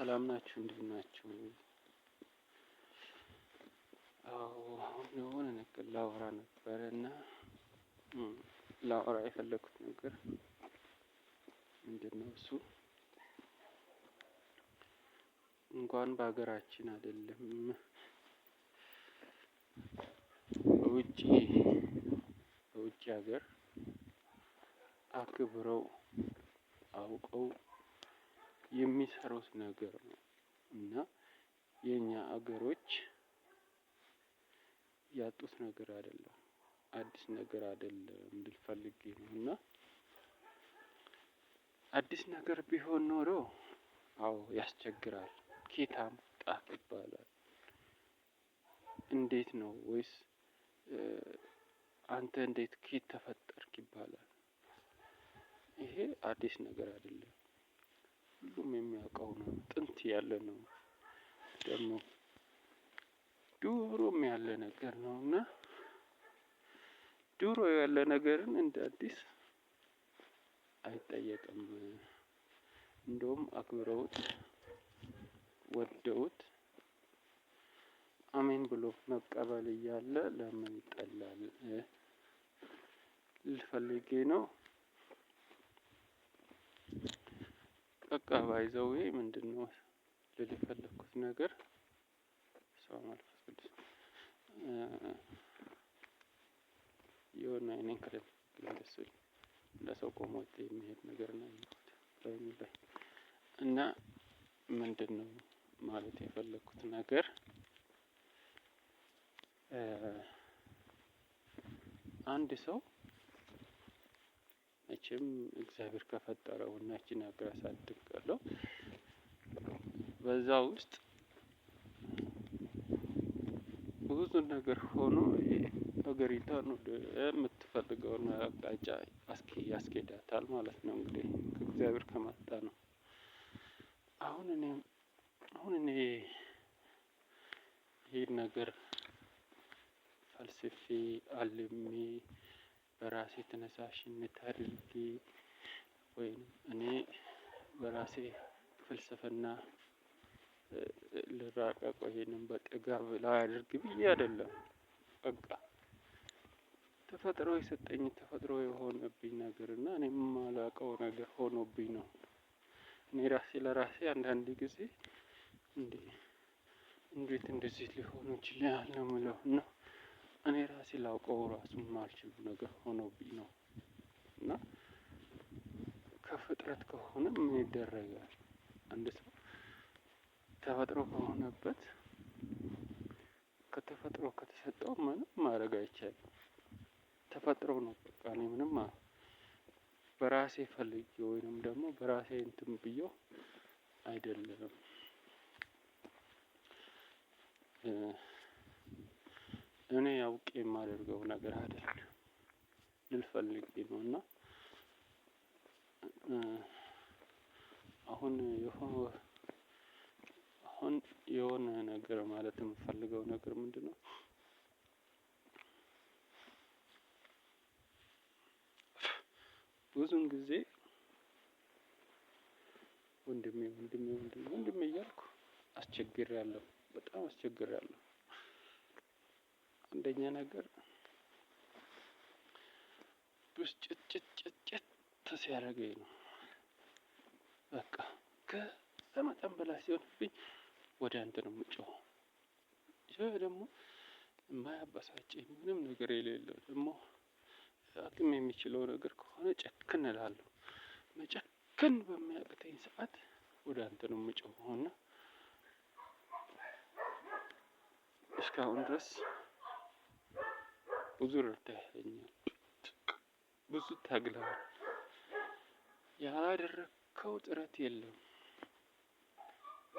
ሰላም ናችሁ፣ እንዴት ናችሁ? አዎ፣ አሁን የሆነ ነገር ላወራ ነበረ እና ላወራ የፈለኩት ነገር ምንድነው እሱ? እንኳን በሀገራችን አይደለም በውጪ በውጪ ሀገር አክብረው አውቀው የሚሰሩት ነገር ነው፣ እና የኛ አገሮች ያጡት ነገር አይደለም፣ አዲስ ነገር አይደለም እንድል ፈልጌ ነው። እና አዲስ ነገር ቢሆን ኖሮ አዎ ያስቸግራል። ከየት አመጣህ ይባላል። እንዴት ነው ወይስ አንተ እንዴት ከየት ተፈጠርክ ይባላል። ይሄ አዲስ ነገር አይደለም። ሁሉም የሚያውቀው ነው። ጥንት ያለ ነው። ደግሞ ድሮም ያለ ነገር ነው፣ እና ድሮ ያለ ነገርን እንደ አዲስ አይጠየቅም። እንደውም አክብረውት ወደውት አሜን ብሎ መቀበል እያለ ለምን ይጠላል? ልል ፈልጌ ነው። በቃ by the way፣ ምንድነው ልል የፈለኩት ነገር፣ በስመ አብ ወመንፈስ ቅዱስ፣ የሆነ አይኔን ከደን ደስ እንደ ሰው ቆሞ የሚሄድ ነገር ነው ያየሁት። እና ምንድነው ማለት የፈለኩት ነገር፣ አንድ ሰው መቼም እግዚአብሔር ከፈጠረው እና ይቺን ሀገር አሳድጋለሁ በዛ ውስጥ ብዙ ነገር ሆኖ ሀገሪቷን ወደ የምትፈልገውን አቅጣጫ ያስኬዳታል ማለት ነው። እንግዲህ ከእግዚአብሔር ከመጣ ነው። አሁን እኔ ይሄን ነገር ፈልስፌ፣ አልሜ፣ በራሴ ተነሳሽነት አድርጌ ወይም እኔ በራሴ ፍልስፍና ልራቀቅ ወይንም በጥጋብ ላድርግ ብዬ አይደለም። በቃ ተፈጥሮ የሰጠኝ፣ ተፈጥሮ የሆነብኝ ነገር እና እኔ የማላውቀው ነገር ሆኖብኝ ነው። እኔ ራሴ ለራሴ አንዳንድ ጊዜ እንዴ እንዴት እንደዚህ ሊሆን ይችላል ነው የምለው፣ እና እኔ ራሴ ላውቀው ራሱ የማልችለው ነገር ሆኖብኝ ነው። እና ከፍጥረት ከሆነ ምን ይደረጋል? አንድ ሰው ተፈጥሮ ከሆነበት፣ ከተፈጥሮ ከተሰጠው ምንም ማድረግ አይቻልም። ተፈጥሮ ነው በቃ። እኔ ምንም በራሴ ፈልጌ ወይንም ደግሞ በራሴ እንትን ብዬው አይደለም። እኔ አውቄ የማደርገው ነገር አይደለም ልል ፈልጌ ነው። እና አሁን የሆነ አሁን የሆነ ነገር ማለት የምፈልገው ነገር ምንድነው? ብዙን ጊዜ ወንድሜ፣ ወንድሜ፣ ወንድሜ፣ ወንድሜ እያልኩ አስቸግሬያለሁ፣ በጣም አስቸግሬያለሁ። አንደኛ ነገር ብስጭትጭትጭት ሲያደርገኝ ነው። በቃ ከመጠን በላይ ሲሆንብኝ ወደ አንተ ነው የምጮኸው። ይህ ደግሞ የማያበሳጨኝ ምንም ነገር የሌለው፣ ደግሞ አቅም የሚችለው ነገር ከሆነ ጨክን እላለሁ። መጨከን በሚያቅተኝ ሰዓት ወደ አንተ ነው የምጮኸው፣ እና እስካሁን ድረስ ብዙ ረድተኸኛል። ብዙ ታግለሃል። ያላደረግከው ጥረት የለም።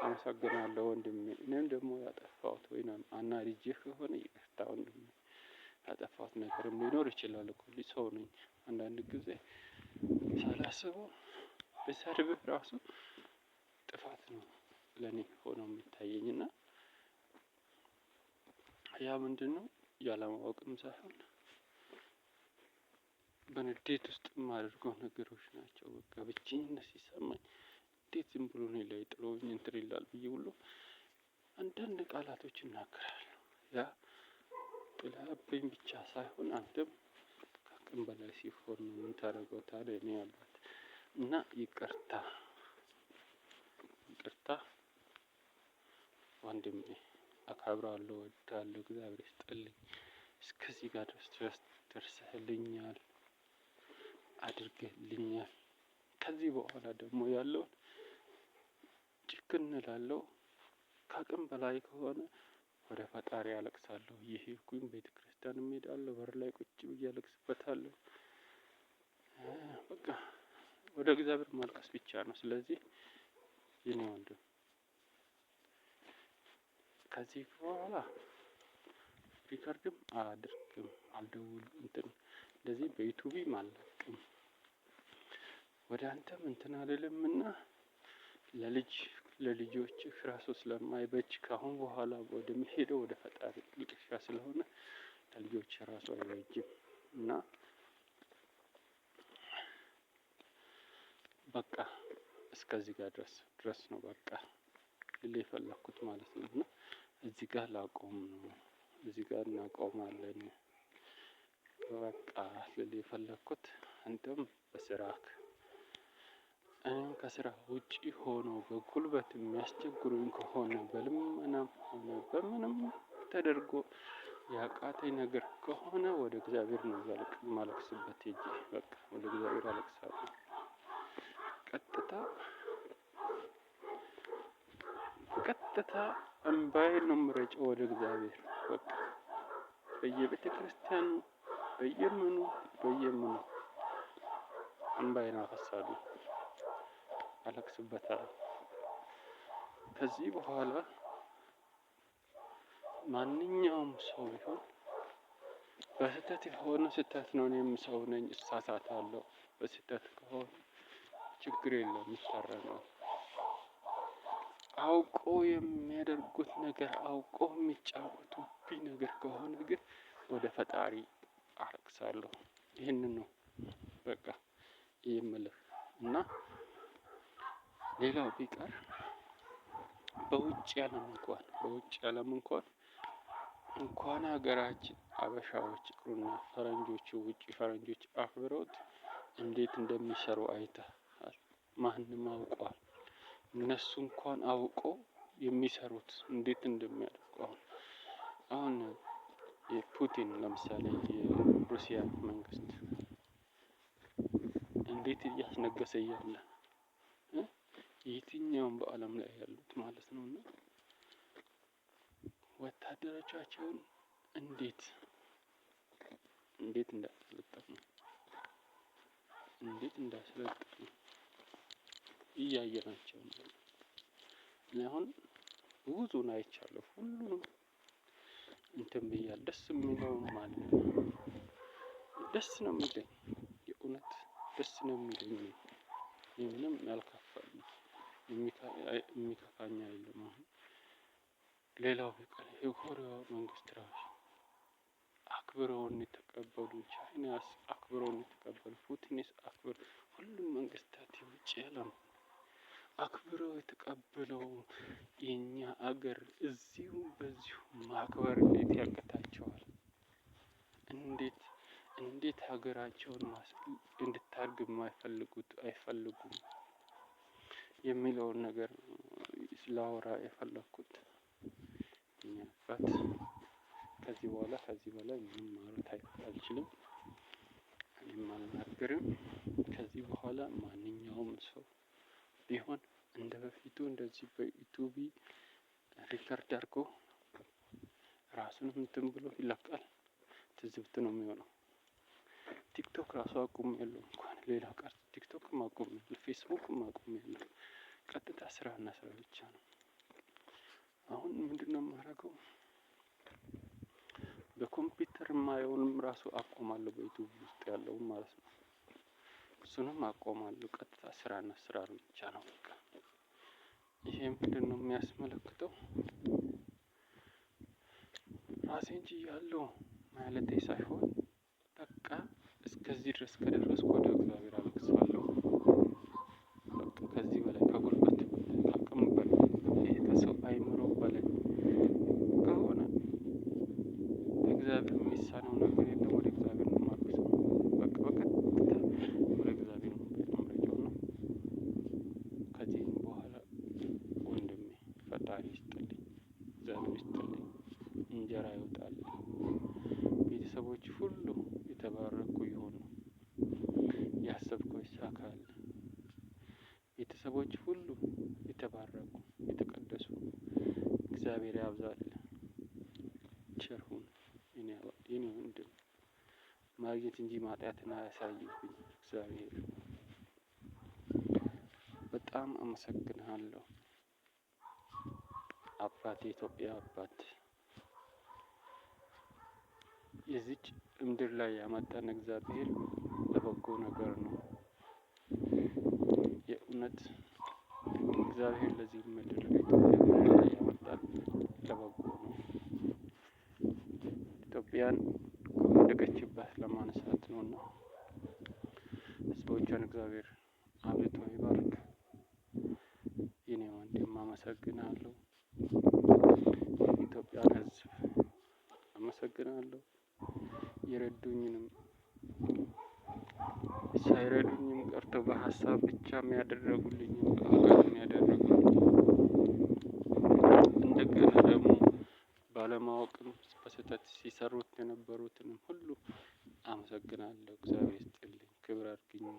አመሰግናለሁ ወንድሜ። እኔም ደግሞ ያጠፋሁት ወይም አናድጄህ ከሆነ ይቅርታ ወንድሜ። ያጠፋሁት ነገርም ሊኖር ይችላል እኮ፣ ሰው ነኝ። አንዳንድ ጊዜ ሳላስበው ብሰድብህ ራሱ ጥፋት ነው ለኔ ሆኖ የሚታየኝ፣ እና ያ ምንድነው ያለማወቅም ሳይሆን በንዴት ውስጥ የማደርገው ነገሮች ናቸው። በቃ ብቸኝነት ሲሰማኝ እንዴት ዝም ብሎ እኔ ላይ ጥሎኝ እንትን ይላል ብዬ ሁሉ አንዳንድ ቃላቶች እናገራለሁ። ያ ጥለህብኝ ብቻ ሳይሆን አንተም ከአቅም በላይ ሲሆን ነው ምን ታደርገው ታዲያ የኔ አባት። እና ይቅርታ ይቅርታ ወንድሜ፣ አከብርሃለሁ፣ እወድሃለሁ፣ እግዚአብሔር ይስጥልኝ። እስከዚህ ጋር ድረስ ደርሰህልኛል፣ አድርገህልኛል። ከዚህ በኋላ ደግሞ ያለውን ጭክን እላለሁ። ከአቅም በላይ ከሆነ ወደ ፈጣሪ አለቅሳለሁ። እየሄድኩኝ ቤተክርስቲያንም እሄዳለሁ፣ በር ላይ ቁጭ ብዬ አለቅስበታለሁ። በቃ ወደ እግዚአብሔር ማልቀስ ብቻ ነው። ስለዚህ የኔ ወንድም ከዚህ በኋላ record ም አላደርግም፣ አልደውልም፣ እንትን እንደዚህ በዩቲዩብም አልለቅም፣ ወደ አንተም እንትን አልልምና ለልጅ ለልጆችህ ራሱ ስለማይበጅ ከአሁን በኋላ ወደሚሄደው ወደ ፈጣሪ ልቅሻ ስለሆነ ለልጆች ራሱ አይበጅም። እና በቃ እስከዚህ ጋር ድረስ ነው በቃ ልል የፈለኩት ማለት ነው። እና እዚህ ጋር ላቆም ነው፣ እዚህ ጋር እናቆማለን። በቃ ልል የፈለኩት አንተም በስራክ እኔም ከስራ ውጪ ሆኖ በጉልበት የሚያስቸግሩኝ ከሆነ በልመናም ሆነ በምንም ተደርጎ ያቃተኝ ነገር ከሆነ ወደ እግዚአብሔር ነው የማለቅስበት ሄጄ በቃ ወደ እግዚአብሔር አለቅሳለሁ። ቀጥታ ቀጥታ እምባዬን ነው የምረጨው ወደ እግዚአብሔር። በቃ በየቤተክርስቲያኑ በየምኑ በየምኑ እምባዬን አፈሳለሁ፣ አለቅስበታለሁ። ከዚህ በኋላ ማንኛውም ሰው ቢሆን በስህተት የሆነ ስህተት ነው፣ እኔም ሰው ነኝ፣ እሳሳታለሁ። በስህተት ከሆነ ችግር የለውም፣ ይታረማል። አውቆ የሚያደርጉት ነገር አውቆ የሚጫወቱብኝ ነገር ከሆነ ግን ወደ ፈጣሪ አለቅሳለሁ። ይህንን ነው በቃ የምልህ። እና ሌላው ቢቀር በውጭ ዓለም እንኳን በውጭ ዓለም እንኳን እንኳን ሀገራችን አበሻዎች ይቅሩና ፈረንጆቹ ውጪ ፈረንጆች አክብረውት እንዴት እንደሚሰሩ አይተሃል። ማንም አውቋል። እነሱ እንኳን አውቀው የሚሰሩት እንዴት እንደሚያደርጉ አሁን የፑቲን ለምሳሌ የሩሲያ መንግስት እንዴት እያስነገሰ እያለ የትኛውም በአለም ላይ ያሉት ማለት ነው። እና ወታደሮቻቸውን እንዴት እንዴት እንዳሰለጠኑ እንዴት እንዳሰለጠኑ እያየናቸው ነው። እኔ አሁን ብዙውን አይቻለሁ፣ ሁሉንም እንትን ብያለሁ። ደስ የሚለውም አለ፣ ደስ ነው የሚለኝ፣ የእውነት ደስ ነው የሚለኝ። እኔ ምንም ያልከፋኝ የሚከፋኝ አይደለም። አሁን ሌላው ቢቀር የኮሪያ መንግስት ራሱ አክብረውን የተቀበሉ፣ ቻይናስ አክብረውን የተቀበሉ፣ ፑቲንስ አክብረው፣ ሁሉም መንግስታት የውጭ ዓለም አክብረው የተቀበለው የኛ አገር እዚሁ በዚሁ ማክበር እንዴት ያቅታቸዋል? እንዴት እንዴት ሀገራቸውን እንድታድግ የማይፈልጉት አይፈልጉም የሚለውን ነገር ላወራ የፈለኩት። እኛ አባት ከዚህ በኋላ ከዚህ በላይ ምንም ማውራት አልችልም። እኔም አልናገርም። ከዚህ በኋላ ማንኛውም ሰው ቢሆን እንደ በፊቱ እንደዚህ በዩቲዩብ record አድርጎ ራሱንም እንትን ብሎ ይለቃል። ትዝብት ነው የሚሆነው። ቲክቶክ ራሱ አቁሜያለሁ፣ እንኳን ሌላ ቀርቶ ቲክቶክም አቁሜያለሁ፣ ፌስቡክም አቁሜያለሁ። ቀጥታ ስራና ስራ ብቻ ነው። አሁን ምንድነው የማደርገው? በኮምፒውተር የማየውንም ራሱ አቆማለሁ፣ በዩቲዩብ ውስጥ ያለውን ማለት ነው። እሱንም አቆማለሁ። ቀጥታ ስራና ስራ ብቻ ነው በቃ። ይሄ ምንድነው የሚያስመለክተው? ራሴን ችያለሁ ማለቴ ሳይሆን በቃ እስከዚህ ድረስ ከደረስኩ ወደ እግዚአብሔር አለቅሳለሁ። በቃ ከዚህ በላይ ከጉልበት ቤተሰቦች ሁሉ የተባረኩ የተቀደሱ እግዚአብሔር ያብዛልህ። ቸር ሁን የኔ ወንድም፣ ማግኘት እንጂ ማጣትን አያሳይብኝ እግዚአብሔር። በጣም አመሰግንሃለሁ አባት፣ የኢትዮጵያ አባት፣ የዚች ምድር ላይ ያመጣን እግዚአብሔር ለበጎ ነገር ነው። የእውነት እግዚአብሔር ለዚህ ምድር ኢትዮጵያ ምድር ላይ ያመጣን ለበጎ ነው። ኢትዮጵያን ከወደቀችበት ለማንሳት ነውና ሕዝቦቿን እግዚአብሔር አብዝቶ ይባርክ። የኔ ወንድም አመሰግናለሁ። የኢትዮጵያን ሕዝብ አመሰግናለሁ። የረዱኝንም ሳይረዱኝም ቀርቶ በሀሳብ ብቻ የሚያደረጉልኝም በአካል የሚያደርጉልኝ እንደገና ደግሞ ባለማወቅም በስህተት ሲሰሩት የነበሩትንም ሁሉ አመሰግናለሁ። እግዚአብሔር ይስጥልኝ፣ ክብር አድርግኝ።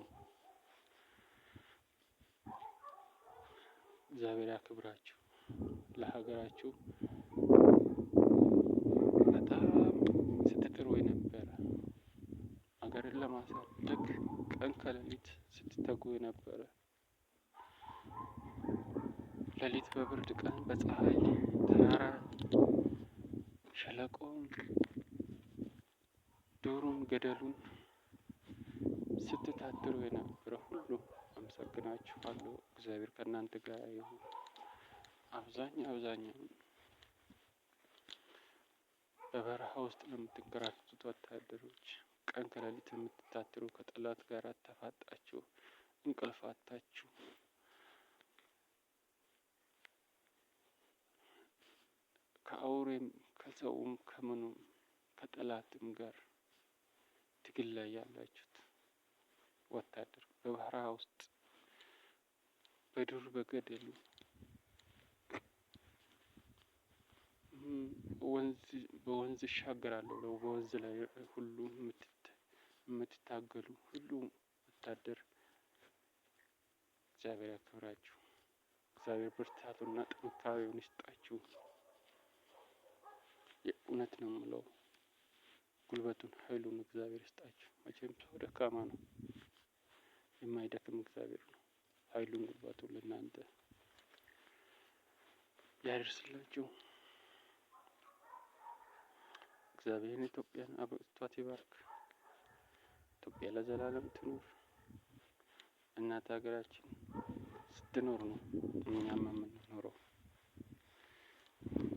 እግዚአብሔር ያክብራችሁ። ለሀገራችሁ በጣም ስትጥሩ የነበረ፣ ሀገርን ለማሳደግ ቀን ከሌሊት ስትተጉ የነበረ፣ ሌሊት በብርድ ቀን በፀሐይ ተራራ ሸለቆውን ዱሩን ገደሉን ስትታትሩ የነበረ ሁሉ አመሰግናችኋለሁ። እግዚአብሔር ከእናንተ ጋር ይሁን። አብዛኛውን በበረሃ ውስጥ ለምትንከራተቱት ወታደሮች፣ ቀን ከሌሊት የምትታትሩ፣ ከጠላት ጋር ተፋጣችሁ እንቅልፍ አጥታችሁ ከአውሬም ከሰውም ከምኑም ከጠላትም ጋር ትግል ላይ ያላችሁት ወታደር፣ በበረሃ ውስጥ በዱር በገደሉ ወንዝ በወንዝ እሻገራለሁ ብለው በወንዝ ላይ ሁሉ የምትታገሉ ሁሉ ወታደር እግዚአብሔር ያክብራችሁ። እግዚአብሔር ብርታቱና ጥንካሬውን ይስጣችሁ። የእውነት ነው የምለው። ጉልበቱን ኃይሉን እግዚአብሔር ይስጣችሁ። መቼም ሰው ደካማ ነው፣ የማይደክም እግዚአብሔር ነው። ኃይሉን ጉልበቱን ለእናንተ ያደርስላችሁ። እግዚአብሔር ኢትዮጵያን አብዝቷት ይባርክ። ኢትዮጵያ ለዘላለም ትኑር። እናት ሀገራችን ስትኖር ነው እኛም የምንኖረው።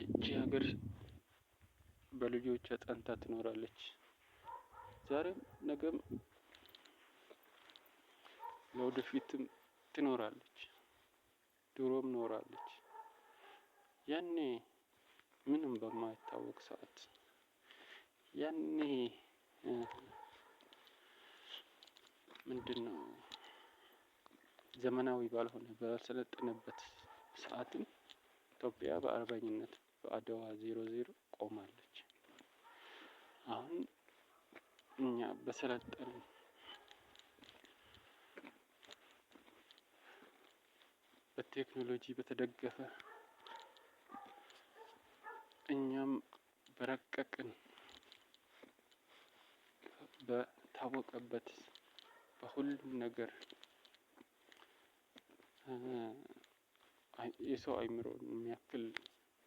እቺ ሀገር በልጆቿ ጸንታ ትኖራለች። ዛሬም ነገም ለወደፊትም ትኖራለች። ድሮም ኖራለች። ያኔ ምንም በማይታወቅ ሰዓት፣ ያኔ ምንድነው ዘመናዊ ባልሆነ ባልሰለጠነበት ሰዓትም ኢትዮጵያ በአርበኝነት በአድዋ 0-0 ቆማለች። አሁን እኛ በሰለጠን በቴክኖሎጂ በተደገፈ እኛም በረቀቅን በታወቀበት በሁሉም ነገር የሰው አይምሮን የሚያክል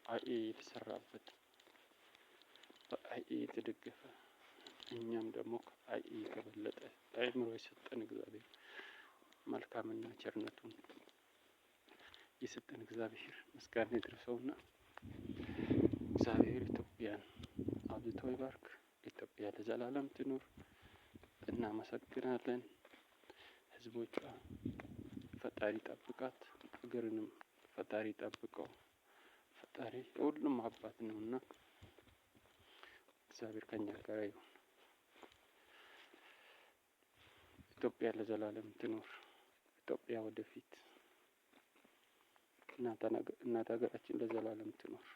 AI የተሰራበት፣ በ AI የተደገፈ፣ እኛም ደግሞ ከ AI ከበለጠ አእምሮ የሰጠን እግዚአብሔር፣ መልካምና ቸርነቱን የሰጠን እግዚአብሔር ምስጋና ይድረሰውና እግዚአብሔር ኢትዮጵያን አብዝቶ ይባርክ። ኢትዮጵያ ለዘላለም ትኑር። እናመሰግናለን። ህዝቦቿ ፈጣሪ ጠብቃት፣ ሀገርንም ፈጣሪ ጠብቀው። ፈጣሪ የሁሉም አባት ነውና እግዚአብሔር ከኛ ጋር ይሁን። ኢትዮጵያ ለዘላለም ትኑር። ኢትዮጵያ ወደፊት። እናት ሀገራችን ለዘላለም ትኑር።